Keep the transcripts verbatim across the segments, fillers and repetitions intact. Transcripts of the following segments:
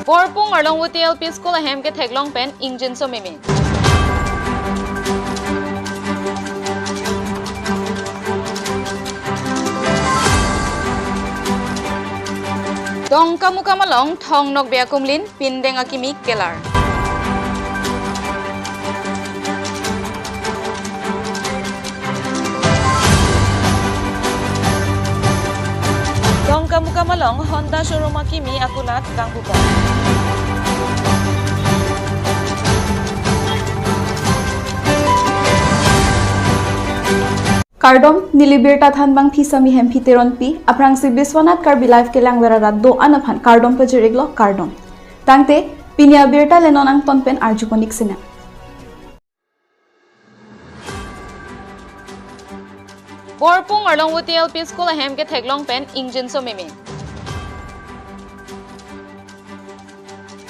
Borpung Arlongvoti L P School ahem ketheklong pen ingjinso meme. Dongkamukam along Thong Nokbe akumlin pindeng akimi kelar. Dongkamukam along Honda showroom akimi akulat kangbuka. Kardom, neli birta thanbang Phisami Hemphi Teronpi, aphrangsi Biswanath Karbi Live kelangver arat do-an aphan kardom pajir-iklo, kardom. Tangte, pini abirta le non angton pen arjupon-ik sinang. Borpung Arlongvoti L P School ahem ketheklong pen ingjinso meme.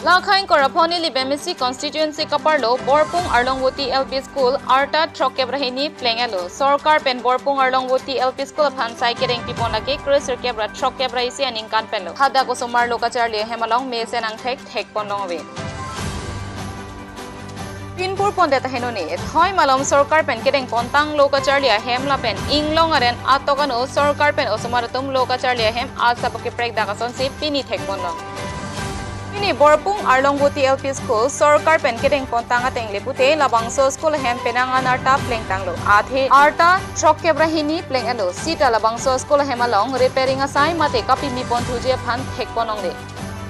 Lakhang Koraponi Libemisi constituency kaparlo Borpung Arlongvoti L P School arta throkkep ra hini pleng-etlo. Sorkar pen Borpung Arlongvoti L P School aphan sai kedeng pipon lake kre sirkep ra throkkep ra isi aningkan penlo. Hadak osomar lo kacharli ahem along mesen angthek thekponlong ave. Pinpur pondet aheno ne, thoi malom sorkar pen kedeng pontang lo kacharli ahem lapen inglong aren atok ano sorkar pen osomar atum lo kacharli ahem asap keprek dak asonsi pini thekponlong. Pini Borpung Arlongvoti L P School sorkar pen kedeng pontang ateng le pute labangso school ahem penang an arta plengtanglo. Athe arta throkkep ra hini pleng-etlo. Sita labangso school ahem along repairing asai mate kapimi ponthuji aphan thekponlongle.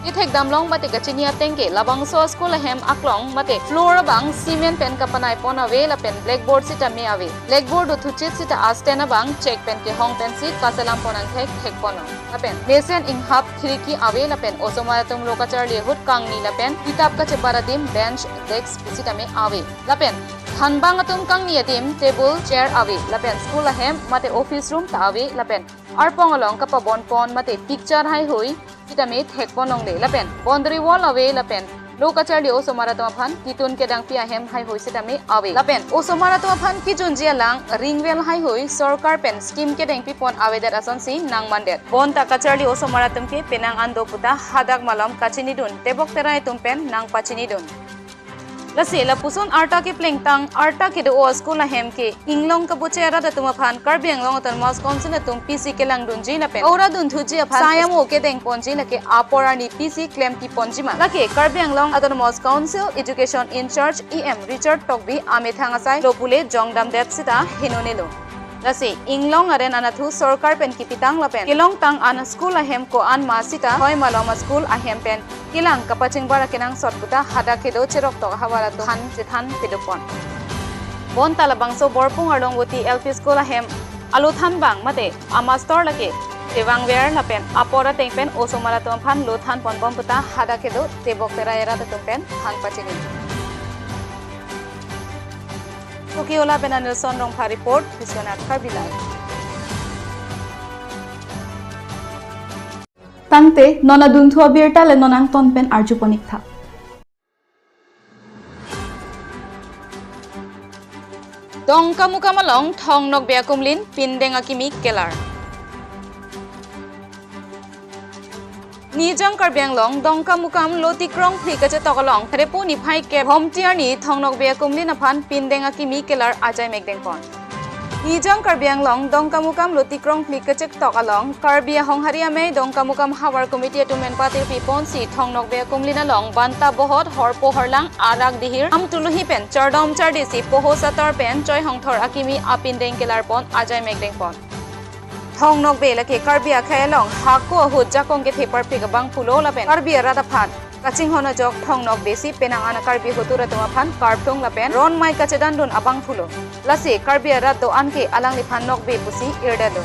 Ithekdamlong mate kachini ateng ke labangso school ahem aklong mate floor abang cement pen kapanai pon ave lapen blackboard sita me ave. Blackboard do thuchit sita asten abang chek pen kehong pensi kaselam pon angthek thekponlong. Lapen mesen inghap khiriki ave lapen osomar atum lo kacharli ahut kangni lapen kitap kachebar adim bench, desk sita me ave. Lapen thanbang atum kangni adim table, chair ave. Lapen school ahem mate office room ta ave. Lapen arpong along kapabon pon mate picture haihui sitame thekponlongle. Lapen boundary wall ave lapen lo kacharli osomar atum aphan kitun kedangpi ahem haihui sitame ave. Lapen osomar atum aphan kijunji alang ring well haihui sorkar pen scheme kedeng pipon avedet asonsi nangmandet. Bonta kacharli osomar atum ke penang an do puta hadak malom kachinidun, tebok terai atum pen nangpachinidun. Lasi lapuson arta keplengtang, arta kedo-o school ahem ke inglong kabuche arat atum aphan Karbi Anglong Autonomous Council atum P C kelangdunji lapen aura dunthuji aphan sai amo kedeng ponji lake apor arni P C klem piponji ma. Lake Karbi Anglong Autonomous Council Education in Charge E M Richard Tokbi amethang asai lo pule jongdamdet sita henonelo. Lasi inglong aren anatthu sorkar pen kipitang lapen kelongtang an school ahem ko-an ma sita thoi malom school ahem pen kelang kapachingbar akenangsot puta hadak kedo cherok tok ahavar atum aphan chethan pedopon. Bonta labangso Borpung Arlongvoti L P School ahem alo thanbang mate amastor lake tevangver lapen apor ateng pen osomar atum aphan lo thanponbom puta hadak kedo tebok terai arat atum pen than pachini. Tokiola pen Anilson Rongpha report, Biswanath Karbi Live. Tangte, non adunthu abirta le non angton pen arjupon-ik tha. Dongkamukam along Thong Nokbe akumlin pindeng akimi kelar. Nijang Karbi Anglong Dongkamukam Loti Krongphli kachetok along Repu niphai kep Homtiarni Thong Nokbe akumlin aphan pindeng akimi kelar ajai mekdeng pon. Nijang Karbi Anglong Dongkamukam Loti Krongphli kachetok along Karbi Ahonghari Amei Dongkamukam Havar Committee atum pen patirpi ponsi Thong Nokbe akumlin along banta bohot horpo horlang arak dihir amtuluhi pen chardom chardesi poho satar pen choi hongthor akimi apindeng kelar pon ajai mekdeng pon. Thong Nokbe lake Karbi akhei along hako ahut jakong kethe parpik abangphulo lapen Karbi arat aphan kachinghon ajok Thong Nokbe si penang an Karbi hotur atum aphan karplung lapen ron mai kachedandun abangphulo. Lasi Karbi arat do-an ke alangliphan Nokbe pusi irdetlo.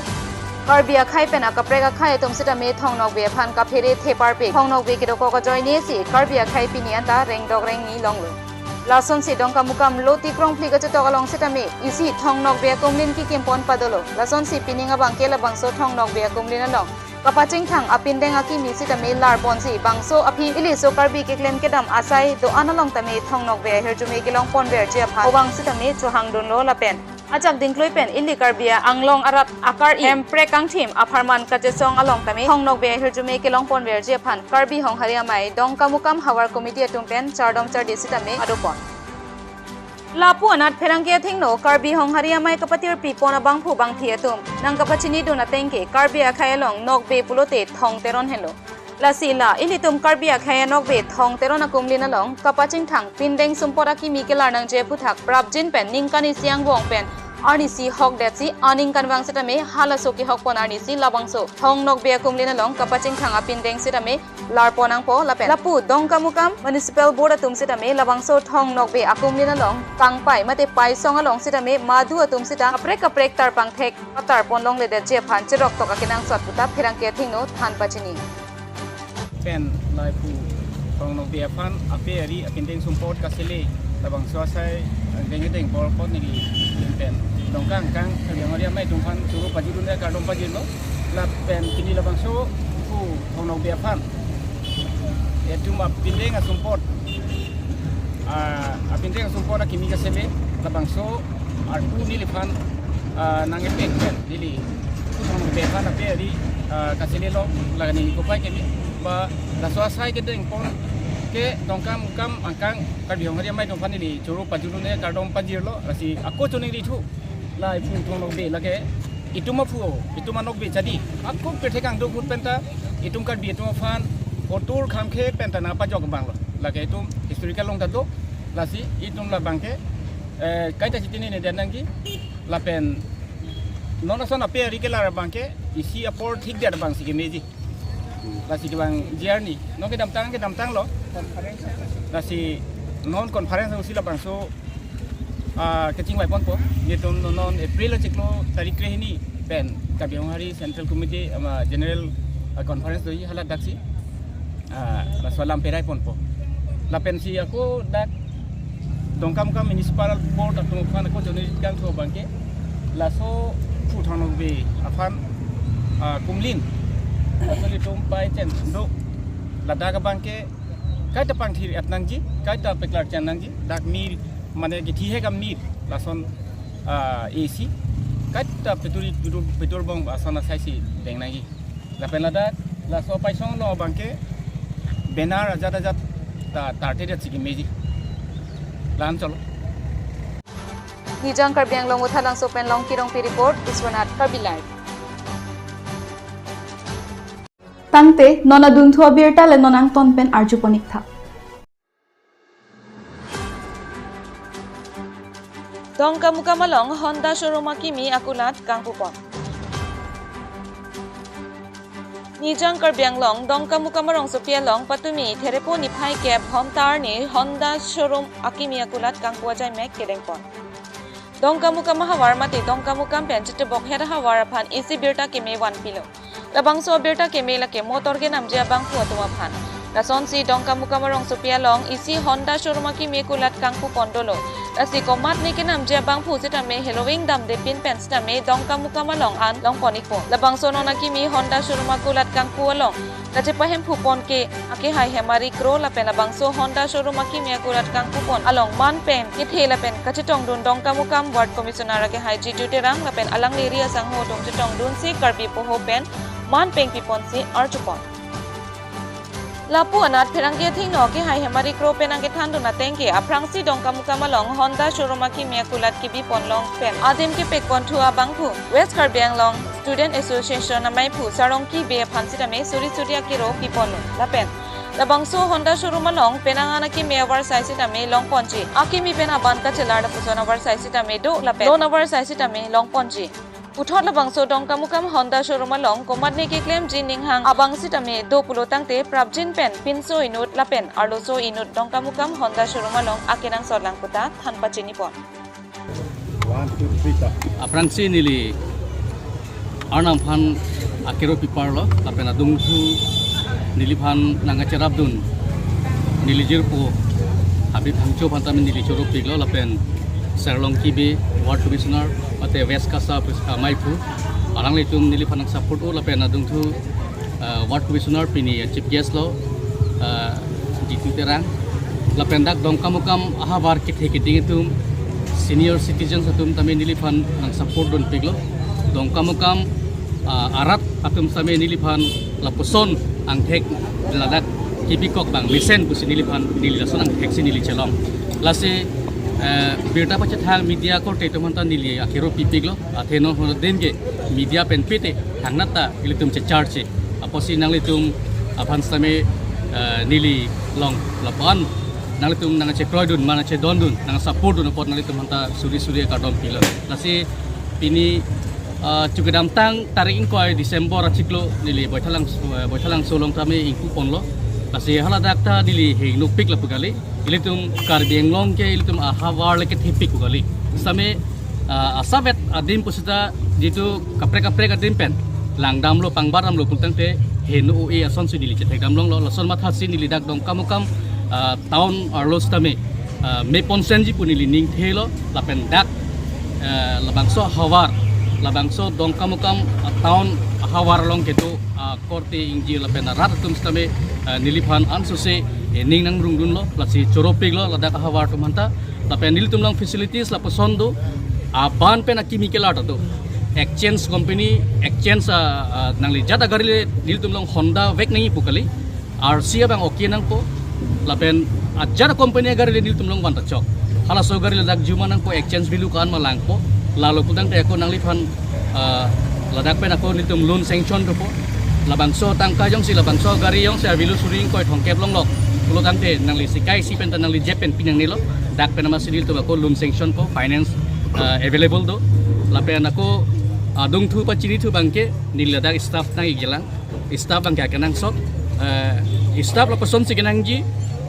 Karbi akhei pen akaprek akhei atum sitame Thong Nokbe aphan kaphere the parpik Thong Nokbe kedokok ajoine si Karbi akhei pini anta rengdok rengni longlo. Lasonsi Dongkamukam Loti Krongphli kachetok along sitame isi Thong Nokbe akumlin kikim pon padolo. Lasonsi pining abang ke labangso Thong Nokbe akumlin along kapachingthang apindeng akimi sitame lar ponsi bangso aphi iliso Karbi keklem kedam asai do-an along tame Thong Nokbe ahirjume kelong ponverji aphan obang sitame chohangdunlo lapen Ajak dingklui pen ili Karbi Anglong arat akar-i hemprek kangthim apharman kachesong along tame Thong Nokbe ahirjume kelongponverji aphan Karbi Honghari Amei Dongkamukam Havar Committee atum pen chardom chardi sitame adopon. Lapu anat pherangke athengno Karbi Honghari Amei kapatirpipon abangphu bangphi atum nangkapachinidun atengke Karbi akhei along nokbe pulote Thong Teron henlo. Lasi la ilitum Karbi akhei anokbe Thong Teron akumlin along kapachingthang pindeng sumpot akimi kelar nangji aphuthak prapjin pen ningkan isi angbong pen arnisi hokdetsi aningkanvang sitame halaso kehokpon arnisi labangso Thong Nokbe akumlin along kapachingthang apindeng sitame larpon nangpo lapen lapu Dongkamukam Municipal Board atum sitame labangso Thong Nokbe akumlin along kangpai mate paisong along sitame madu atum sita kaprek kaprek tarpangthek patarpon longledetji aphan cheroktok akenangsot puta pherangke athengno than pachini. Pen lapu Thong Nokbe aphan ape ari apindeng sumpot kasele labangso asai dengdeng bor pot neli pen Dongkamukam Karbi Honghari Amei atum aphan choro pajirun kardom pajirlo lapen pini labangso pu Thong Nokbe aphan etum apindeng asumpot, ah, apindeng asumpot akimi kasele labangso arpu neliphan, ah, nangkepek pen neli pu Thong Nokbe aphan ape ari, ah, kaselelo laga neli kopai keme ba laso asai kedengpon ke Dongkamukam angkang Karbi Honghari Amei atum aphan neli choro pajirun kardom pajirlo lasi ako choningri thu lapu Thong Nokbe lake itum aphu itum anokbe chadi ako pirthe kangduk ahut penta itum Karbi atum aphan otur khamkhe penta nangpajok abanglo lake itum historical along ta do lasi itum labangke, eh, kaita chitini ne dan nangji lapen non ason ape ari kelar abangke isi apor thikdet abangsi kemeji. Lasi kevang J R ni non kedamtang kedamtanglo. Lasi non conference si labangso, ah, kachingvaiponpo. Netum non April achiklo tarik krehini pen Karbi Honghari Central Committee ama General, ah, Conference doji hadak daksi, ah, laso alam peraiponpo. Lapensi ako dak Dongkamukam Municipal Board atum aphan ako choningri kangthu abangke laso pu Thong Nokbe aphan, ah, kumlin laso ilitum pai chen do ladak abangke kaita pangthir-et nangji kaita peklar chen nangji dak mir mane kithi he kam mir lason, ah, A C kaita peturi petur petur bong ason asai si deng nangji. Lapen ladak laso paisong along abangke banner ajat ajat ta tarte det si kemeji. Lan cholo. Nijang Karbi Anglong Uthalangso pen Longki Rongpi report, Biswanath Karbi Live. Tangte, non adunthu abirta le non angton pen arjupon-ik tha. Dongkamukam along Honda showroom akimi akulat kangpupon. Nijang Karbi Anglong, Dongkamukam arongsopi along patumi Therepo niphai kep Homta arni Honda showroom akimi akulat kangpu ajaimek kedengpon. Dongkamukam ahavar mate Dongkamukam pen Chitubokhet ahavar aphan isi birta keme vanpilo. Labangso abirta keme lake motor kenamji abangphu atum aphan. Lasonsi Dongkamukam arongsopi along isi Honda showroom akimi akulat kangpupon dolo. Lasi komatne kenamji abangphu sitame heloving damde pin pen sitame Dongkamukam along an longpon-ikpo. Labangso non akimi Honda showroom akulat kangpu along kachepahemphupon ke akehai Hemari Kro lapen labangso Honda showroom akimi akulat kangpupon along manpeng kethe lapen kachetongdun Dongkamukam Ward Commissioner akehai Jiju Terang lapen alangli ri asangho atum chetongdunsi Karbi poho pen manpeng piponsi arjupon. Lapu anat pherangke athengno akehai Hemari Kro pen nangkethandun atengke aphrangsi Dongkamukam along Honda showroom akimi akulat kebipon along pen adim kepekponthu abangphu West Karbi Anglong Student Association ameiphu Sarongki Bey aphan sitame suri suri akero piponlo. Lapen labangso Honda showroom along penang an akimi avarsai sitame longponji. Akimi pen aban kachelar lapuson avarsai sitame do lapen non avarsai sitame longponji. Puthot labangso Dongkamukam Honda showroom along komatne keklemji ninghang abang sitame do pulo tangte prapjin pen pinso inut lapen arloso inut Dongkamukam Honda showroom along akenangsot lang puta than pachinipon. One, two, three, ta. Aphrangsi neli Arnam aphan akero piparlo, lapen adungthu neliphan nangkacherapdun neli jirpo Habib Phangcho aphan tame neli choropiklo, lapen Sarongki Bey Ward Commissioner mate West KASA ameiphu, alanglitum neliphan nangsupport-o, lapen adungthu, ah, Ward Commissioner pini Chief Guest lo, ah, Jiju Terang, lapen dak Dongkamukam ahavar kethe keding atum, Senior citizens atum tame neliphan nang support dunpiklo. Dongkamukam, ah, arat atum tame neliphan lapuson angthek ladak kipikok abang mesen pusi neliphan neli lason angthek si neli chelong. Lasi, eh, birta pachethang media korte atum aphanta neli akero pipiklo. Athe non hono adim ke media pen pite thangnat ta ilitum checharche. Apotsi nanglitum aphan tame, eh, neli long lapu-an nanglitum nangchekroidun, nangchedondun, nang support dun apot nanglitum aphanta suri suri kardom pilo. Lasi pini, eh, chu kedamtang tarik ingkoi December achiklo neli Baithalangso, eh, Baithalangso along tame ingpuponlo. Lasi haladak ta neli hingno pik lapu kali. Ilitum Karbi Anglong ke ilitum ahavar le kethepik pu kali. Tame, ah, asavet adim pusita jitu kaprek kaprek adim pen langdamlo, pangbarlamlo pulotangte heno o-e asonsi neli chethekdam longlo. Lason matha si neli dak Dongkamukam, ah, town arlo tame, ah, meponsenji pu neli ningthelo lapen dak, eh, labangso havar, labangso Dongkamukam, ah, town havar along kedo, ah, korte ingjir lapen arat atum tame, ah, neliphan ansose, eh, ning nangrungdunlo, lasi choropiklo ladak ahavar atum aphanta. Lapen nelitum along facilities lapuson do, aban pen akimi kelar ta do. Exchange company, exchange, ah, ah, nangli jat agari le nelitum along Honda vek nangji pu kali. R C abang okay nangpo. Lapen ajat company agari le nelitum along van ta chok. Halaso gari ladak juma nangpo, exchange value ko-an ma langpo. Lalo pulotangte ako nangliphan, ah, ladak pen ako nelitum loan sanction dopo. Labangso tangka jongsi, labangso gari jongsi a-value suri ingkoi thomkep longlok pulotangte nangli sikai isi pen ta nangli jep pen pi nangnelo. Dak pen amatsi nelitum ako loan sanction po, finance, ah, available do. Lapen ako adungthu pachinithu abangke neli ladak staff nang-ikjilang. Staff abangke akenangsot, eh, staff lapusonsi kenangji,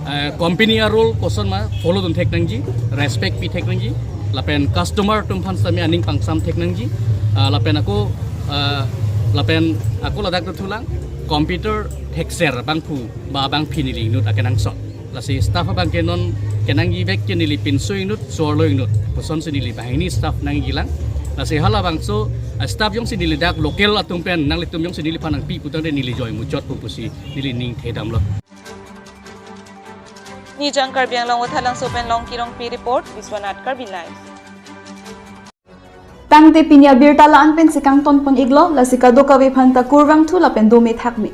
eh, company a-rule koson ma follow dunthek nangji, respect pithek nangji, lapen customer atum aphan tame aning pangsamthek nangji, ah, lapen ako, ah, lapen ako ladak dothulang, computer thekser abangphu ba abangpi neli inut akenangsot. Lasi staff abangke non kenangji vek ke neli pinso inut, so-arlo inut pusonsi neli banghini staff nang-ikjilang. Lasi halabangso, ah, staff jongsi neli dak local atum pen nanglitum jongsi neliphan nangpi pulotangte neli joi muchotpo pusi neli ningthedamlo. Nijang Karbi Anglong Baithalangso pen Longki Rongpi report, Biswanath Karbi Live. Tangte pini abirta la-an pensi kangtonpon-iklo, lasi kadokave aphanta kurvangthu lapen dome thakme.